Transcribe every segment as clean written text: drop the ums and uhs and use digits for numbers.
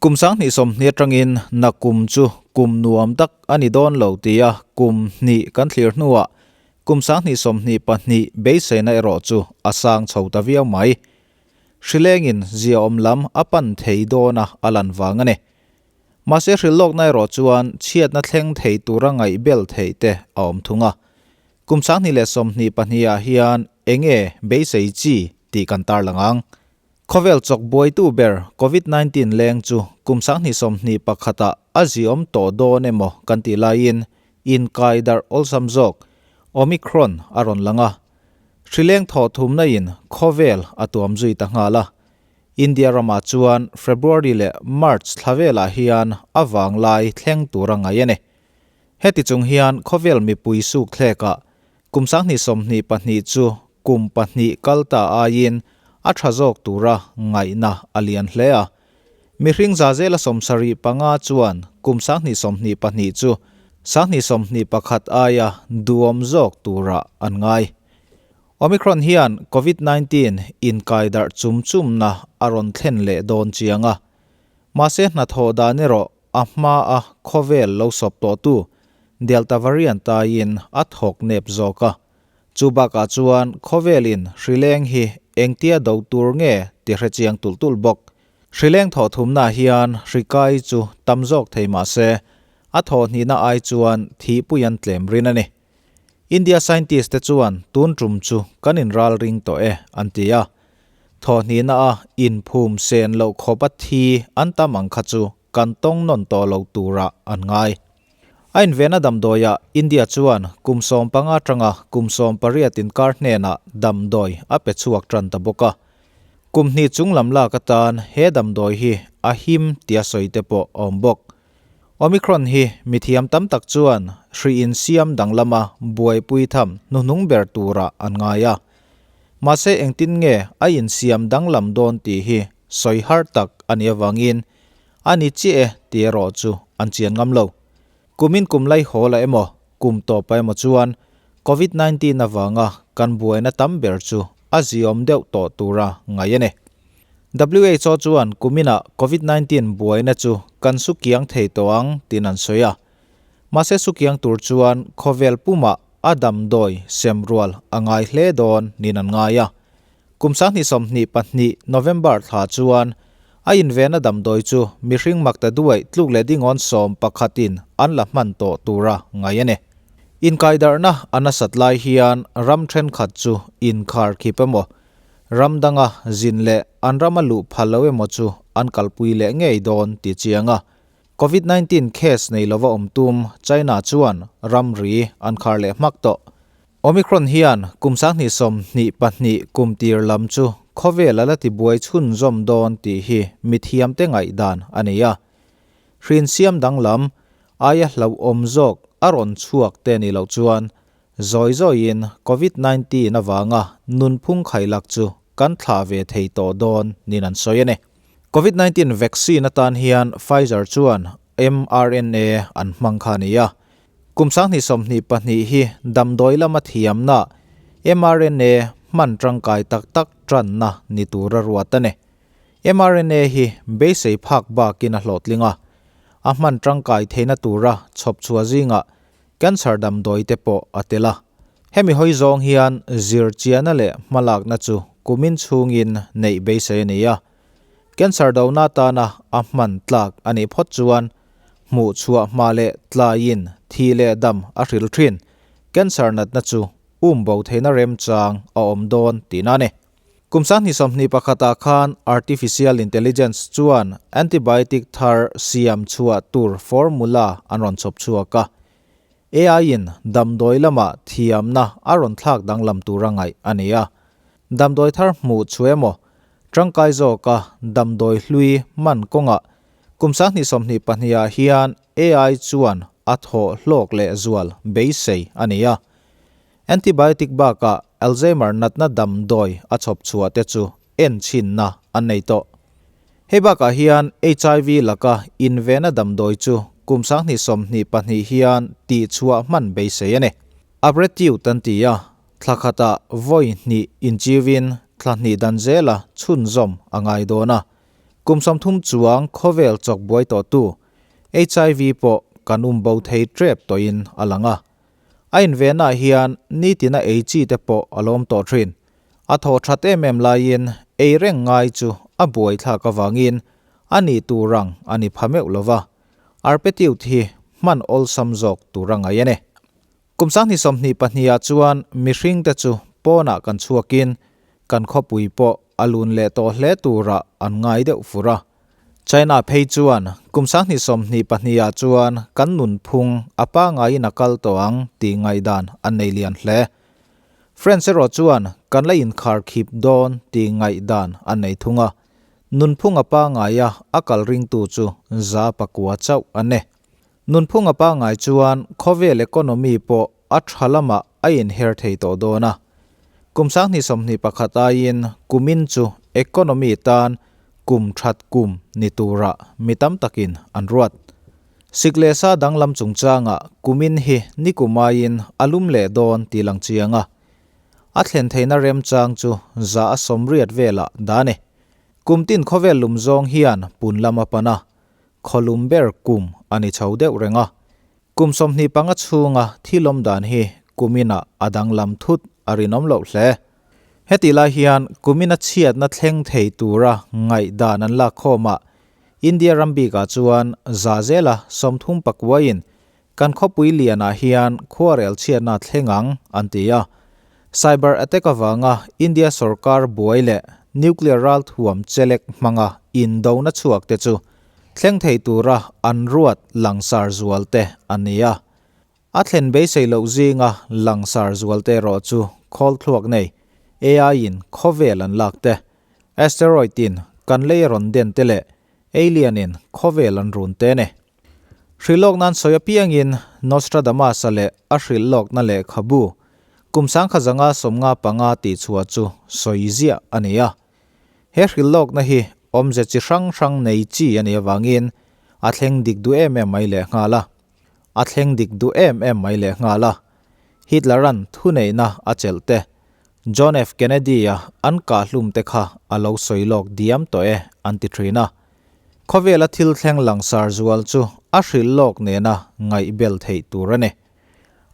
Kum 2020 atangin nakum chu kum nuam tak a ni dawn lo tia kum hnih kan thlir hnuah kum 2022 beiseina erawh chu a sang chho ta viau mai. Hrilengin ziaawm lam a pan thei dawna a lan vang a ni. Mahse hrilhlawkna erawh chuan chhiatna thleng thei tura ngaihbel theih te a awm thung a. Kum 2022 ah hian enge beisei chi tih kan tarlang ang. Khawvel chawk buaitu ber Covid 19 leng chu kum 2021 ah a ziawm tawh dawn emaw kan tih laiin inkai darh awlsam zawk Omicron a rawn lang a. Hrileng thawh thumna in khawvel a tuam zui ta nghal a. India ramah chuan February leh March thla velah hian a vanglai thleng tur a ngaih a ni. Heti chung hian khawvel mipui suk thlekah kum 2022 chu kum pahnih kal ta aiin a tha zawk tura ngaihna a lian hle a. Mihring za zela 75 chuan kum 2022 chu 2021 aia duhawm zawk tura an ngai. Omicron hian Covid-19 inkai darh chum chumna a rawn thlen leh dawn chiang a. Mahse hnathawh dan erawh a hma a khawvel lo sawp tawh tu Delta variant aiin a thawk nep zawk a. Chu bakah chuan khawvelin hrileng hi engtia do tur nge ti hrechiang tulh tulh bawk. Hrileng thawh thumna hian hrikai chu tam zawk thei mahse a thawh hnihna ai chuan thihpui an tlem rin a ni. India scientist te chuan tun tum chu kan inral ring tawh e an ti a. Thawh hnihna a inphum sen loh khawp a thi an tam ang kha chu kan tawng nawn tawh lo turah an ngai. A invena damdawiah India chuan kum 15 atanga kum 18 inkar hnenah damdawi a pe chhuak tan ta bawk a. Kum hnih chung lam lak atan he damdawi hi a him tia sawi te pawh a awm bawk. Omicron hi mithiam tam tak chuan hri insiam danglama buaipui tham hnuhnung ber turah an ngai a. Mahse engtin nge a insiam danglam dawn tih hi sawi har tak a nih avangin a ni chiah e ti erawh chu an chian ngam lo. Kumin kum lai hawl a emaw, kum tawp a emaw chuan Covid 19 avanga kan buaina tam ber chu a ziawm deuh tawh tura ngai a ni. WHO chuan kuminah Covid 19 buaina chu kan sukiang thei tawh ang tiin an sawi a. Mahse sukiang tur chuan khawvel pumah a damdawi sem rual a ngai hle dawn niin an ngai a. Kum 2022 November thla chuan a invena damdawi chu mihring makta duai tluk leh dingawn 11 in an la hman tawh tura ngai a ni. Inkaidarhna a nasat lai hian ram thenkhat chu inkhar khip emaw, ram danga zin leh an rama luh phal lo emaw chu an kalpui leh ngei dawn ti chiang a. Covid 19 case nei lova awm tum China chuan ram ri an khar leh hmak tawh. Omicron hian kum 2022 kum tir lam chu khawvel ala ti buai chhun zawm dawn tih hi mithiam te ngaih dan a ni a. Hrin siam danglam aia hlo awm zawk a rawn chhuak te ni lo chuan zawi zawiin Covid 19 awanga nunphung khailak chu kan thla ve thei tawh dawn nin an sawi a ni. Covid 19 vaccine atan hian Pfizer chuan mRNA an hmang kha ni a. Kum 2022 hi damdawi lama thiamna mRNA hman tangkai tak tak tanna ni tura ruat a ni. mRNA hi beisei phak bakin a hlawhtling a. A hman tangkai theina tura chhawp chhuah zinga cancer damdawi te pawh a tel a. Hemi hawi zawng hian zir chiana leh hmalakna chu kumin chhungin neih beisei a ni a. Cancer dona tana a hman tlak a nih phawt chuan hmuh chhuah hma leh tlaiin thi leh dam a hril thin. Cancer natna chu um bo theina rem chang a awm dawn tihna a ni. Kum 2021 ah khan artificial intelligence chuan antibiotic thar siam chhuah tur formula an rawn chhawp chhuak a. AI in damdawi lama thiamna a rawn thlak danglam tura ngaih a ni a. Damdawi thar hmuh chu emaw, tangkai zawk a damdawi hlui man kawnga kum 2022 ah hian AI chuan a thawh hlawk leh zual beisei a ni a. Antibiotic bakah Alzheimer natna damdawi a chhawp chhuah te chu en chinna an nei tawh. Hei bakah hian HIV laka invena damdawi chu kum 2022 hian tih chhuah hman beisei a ni. Apretiu tan ti a, thla khata vawi hnih inchiwin thla hnih dan zela chhun zawm a ngai dawn a. Kum 30 chuang khawvel chawk buai tawhtu HIV pawh kan um bo thei tep tawhin a lang a. A invenah hian nitina ei chi te pawh a lawm tawh thin. A thaw that em em laiin ei reng ngai chu a buai thlak avangin a nih tur ang a ni pha meuh lova, arpetiut hi hman awlsam zawk tur a ngai a ni. Kum 2022 ah chuan mihring te chu pawnah kan chhuakin kan khawpui pawh a lun leh tawh hle turah an ngai deuh fur a. China phei chuan kum 2022 ah chuan kan nunphung a pangaiin a kal tawh ang tih ngaihdan an nei lian hle. France erawh chuan kan la inkhar khip dawn tih ngaihdan an nei thung a, nunphung a pangaia a kal ringtu chu 9% chauh an ni. Nunphung a pangai chuan khawvel economy pawh a tha lamah a inher thei tawh dawn a. Kum 2021 aiin kumin chu economy tan kum that kum ni turah mi tam takin an ruat. Sik leh sa danglam chungchangah kumin hi ni kum aiin a lum leh dawn tih lang chiang a. A thlen theihna remchang chu 80% velah dah a ni. Kum tin khawvel lum zawng hian pun lam a pan a, khawlum ber kum a ni chho deuh reng a. Kum 25 chhunga thilawm dan hi kuminah a danglam thut a rinawm loh hle. Heti lai hian kumina chhiatna thleng thei tura ngaihdan an lak khawmah India ram bikah chuan zazela 39 in kan khawpui lianah hian khuarel chhiatna thleng ang an ti a. Cyber attack avanga India sarkar buai leh nuclear ral thuam chelek hmanga indona chhuak te chu thleng thei tura an ruat langsar zual te an ni a. A thlen beisei loh zinga langsar zual te erawh chu khawl thluak nei AI in khawvel an lak te, asteroid in kan lei a rawn den te leh alien in khawvel an run te ni. Hrilhlawk nan sawi apiangin Nostradamus-a leh a hrilhlawkna lehkhabu kum 1995 tih chhuah chu sawi ziah a ni a. He hrilhlawkna hi awmze chi hrang hrang nei chi a nih avangin a thleng dik duh em em mai lehnghal a. A thleng dik duh em em mai lehnghal a. Hitler-a'n thuneihna a chelh te, John F. Kennedy-a an kah hlum te kha a lo sawi lawk diam tawh e an ti thin a. Khawvela thil thleng langsar zual chu a hrilhlawk nena ngaihbel theih tur a ni.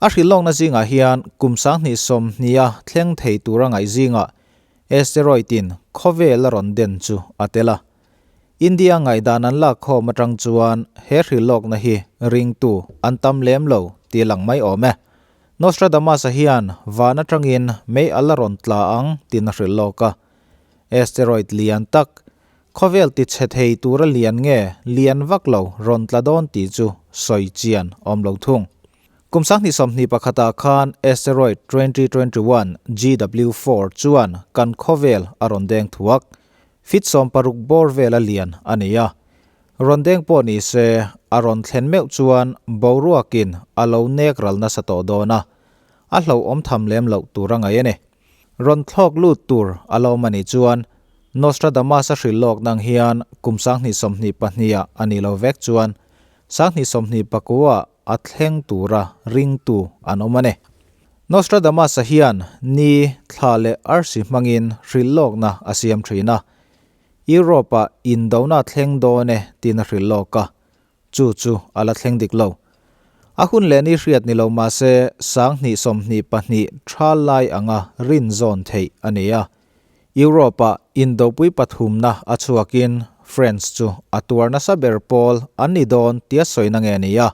A hrilhlawkna zingah hian kum 2020 a thleng thei tura ngaih zingah asteroid in khawvel a rawn den chu a tel a. India ngaihdan an lak khawm atang chuan he hrilhlawkna hi ringtu an tam lem lo tih lang mai awm e. Nostradamus-a hian van atangin mei a la rawn tla ang tiin a hrilhlawk a. Asteroid lian tak, khawvel ti chhe thei tura lian nge lian vak lo rawn tla dawn tih chu sawi chian awm lo thung. Kum 2021 ah khan asteroid 2021 GW4 chuan kan khawvel a rawn deng thuak. Fit 60 bawr vela lian a ni a. Rawn deng pawh ni se a rawn thlen meuh chuan boruakin a lo nek ral nasa tawh dawn a. A hlauhawm tham lem loh tur a ngaih a ni. Rawn thlawk lut tur a lo awm a nih chuan Nostradamus a hrilhlawk nang hian kum 2022 ah a ni lo vek chuan 2029 ah a thleng tura ringtu an awm a ni. Nostradamus-a hian ni, thla leh arsi hmangin hrilhlawkna a siam thin a. Europe-ah indona thleng dawn e tiin a hrilhlawk a, chu chu a la thleng dik lo. A hun leh ni hriat ni lo mah se 2022 tha lai anga rin zawn theih a ni a. Europe-ah indopui pathumna a chhuakin France chu a tuar nasa ber pawl an ni dawn tia sawina nge ni a.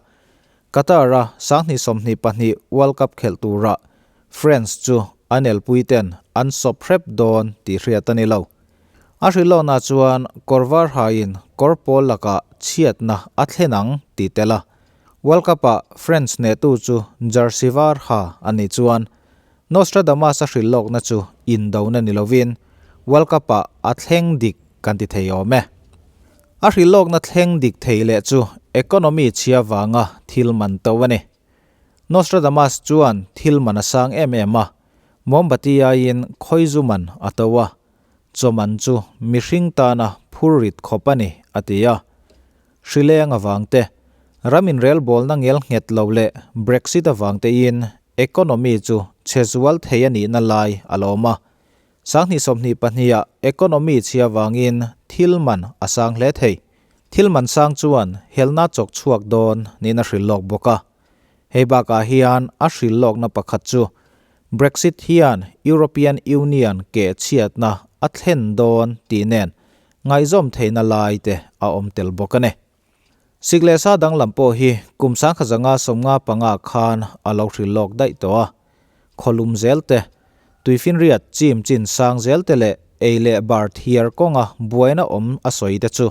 Qatar-a 2022 World Cup khelh turah France chu an elpui ten an sawp hrep dawn tih hriat a ni lo. A hrilhlawkna chuan kawr var hain kawr pawl lakah chhiatna a thlen ang tih tel a. World Cup-ah France hnehtu chu jersey var ha a nih chuan Nostradamus-a hrilhlawkna chu indona ni lovin World Cup-ah a thleng dik kan ti thei awm e. A hrilhlawkna thleng dik thei leh chu economy chhia vanga thil man to a ni. Nostradamus chuan thil man a sang em em a, mombati aiin khawizu man a to a, chaw man chu mihring tana phur rit khawp a ni a ti a. Hrileng avang te, ram inrelbawlna ngel nghet lo leh Brexit avang tein economy chu chhe zual thei a nihna lai a lawm a. 2022 ah economy chhia vangin thil man a sang hle thei. Thil man sang chuan helna chawk chhuak dawn niin a hrilh lawk bawk a. Hei bakah hian a hrilh lawkna pakhat chu Brexit hian European Union keh chhiatna a thlen dawn tih nen ngaihzawm theihna lai te a awm tel bawk a ni. Sik leh sa danglam pawh hi kum 1955 khan a lo hrilh lawk daih tawh a. Khawlum zel te, tuifinriat chim chin sang zel te leh ei leh bar thiar kawnga buaina awm a sawi te chu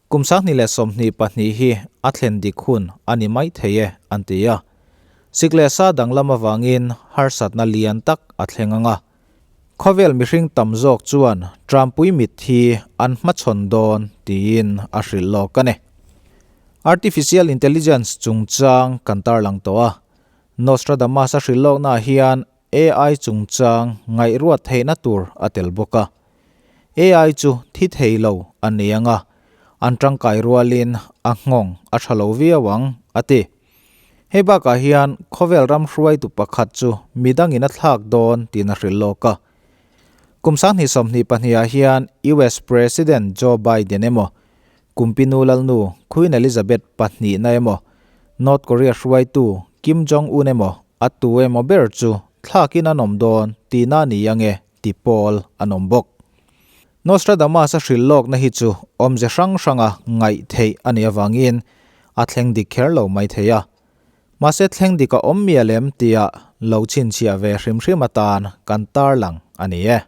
kum 2022 hi a thlen dik hun a ni mai thei e an ti a. Sik leh sa danglam avangin harsatna lian tak a thleng ang a. Khawvel mihring tam zawk chuan Trumpui mitthi an hmachhawn dawn tiin a hrilh lawk a ni. Artificial Intelligence chungchang kan tarlang tawh a, Nostradamus a hrilh lawknaah hian AI chungchang ngaihruat theihna tur a tel bawk a. AI chu thi thei lo a ni ang a, an tangkai rualin a nghawng a tha lo viau ang, a ti. Hei bakah hian khawvel ram hruaitu pakhat chu midangin a thlak dawn tiin a hrilh lawk a. Kum 2022 ah hian US President Joe Biden emaw, Kumpinu Lalnu Queen Elizabeth pahnihna emaw, North Korea hruaitu Kim Jong-un emaw a tu emaw ber chu thlakin an awm dawn tihna a ni ange ti pawl an awm bawk. Nostradamus a hrilh lawkna hi chu awmze hrang hranga ngaih theih a nih avangin a thleng dik kher lo mai thei a. Mahse thleng dik a awm mial em tia lo chhinchhiah ve hrim hrim atan kan tarlang a ni e.